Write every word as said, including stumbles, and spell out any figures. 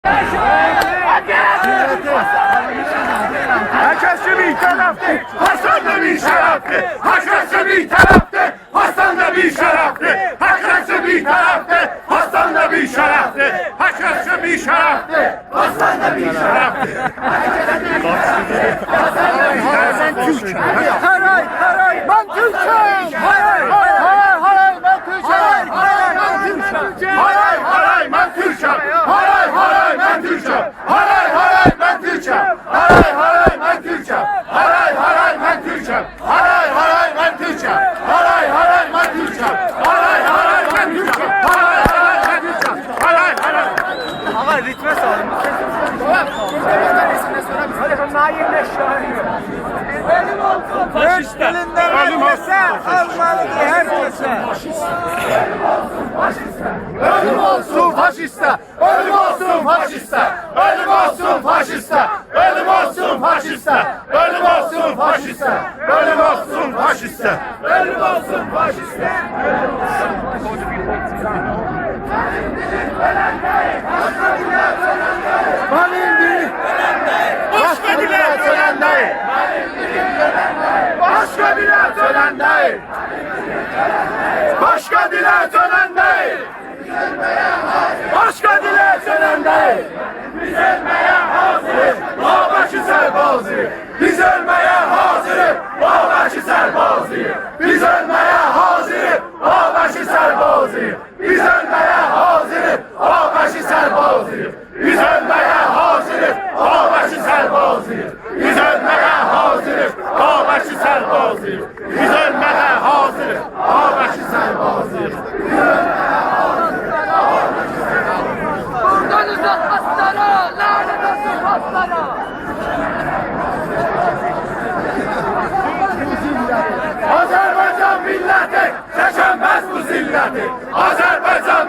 هر کس کی بی‌طرفدیر، حسن ده بی‌شرفدیر. هر کس کی بی‌طرفدیر، حسن ده بی‌شرفدیر. هر کس کی بی‌طرفدیر، حسن ده بی‌شرفدیر. هر کس کی بی‌شرفدیر، حسن ده بی‌شرفدیر. هارای، هارای، من تورکم! هارای، هارای، هارای، من تورکم! هارای، هارای، من تورکم! هارای، هارای، من تورکم! هارای، هارای، من تورکم! هارای، هارای، من تورکم! هارای، هارای، من تورکم! هارای، هارای، من تورکم! هارای، هارای، من تورکم! هارای، هارای، من تورکم! هارای، هارای، من تورکم! هارای، هارای! آقا، ریتمه سالین. هادی، من یئنه شاعرم. اؤلوم اولسون فاشیسته! اؤز دیلینده مدرسه آلمالیدیر هر کسه. اؤلوم اولسون فاشیسته! اؤلوم اولسون فاشیسته! اؤلوم اولسون فاشیسته! اؤلوم اولسون فاشیسته! اؤلوم اولسون فاشیسته! اؤلوم اولسون فاشیسته! اؤلوم اولسون فاشیسته! منیم دیلیم باشقا دیله دؤنن دئییل. باشقا دیله دؤنن دئییل. باشقا دیله دؤنن دئییل. باشقا دیله دؤنن دئییل. بیز اؤلمه‌یه حاضیریق، بابکی سربازی‌ییق. بیز اؤلمه‌یه حاضیریق، بابکی سربازی‌ییق. بیز اؤلمه‌یه حاضیریق، بابکی سربازی‌ییق. بیز اؤلمه‌یه حاضیریق، بابکی سربازی‌ییق. بیز اؤلمه‌یه حاضیریق، بابکی سربازی‌ییق. بیز اؤلمه‌یه حاضیریق، بابکی سربازی‌ییق. بیز اؤلمه‌یه حاضیریق، بابکی سربازی‌ییق. بورادان اوزاق آسلارا، لعنت اولسون فارسلارا! آذربایجان میللتی چکنمز بو ذلتی. آذربایجان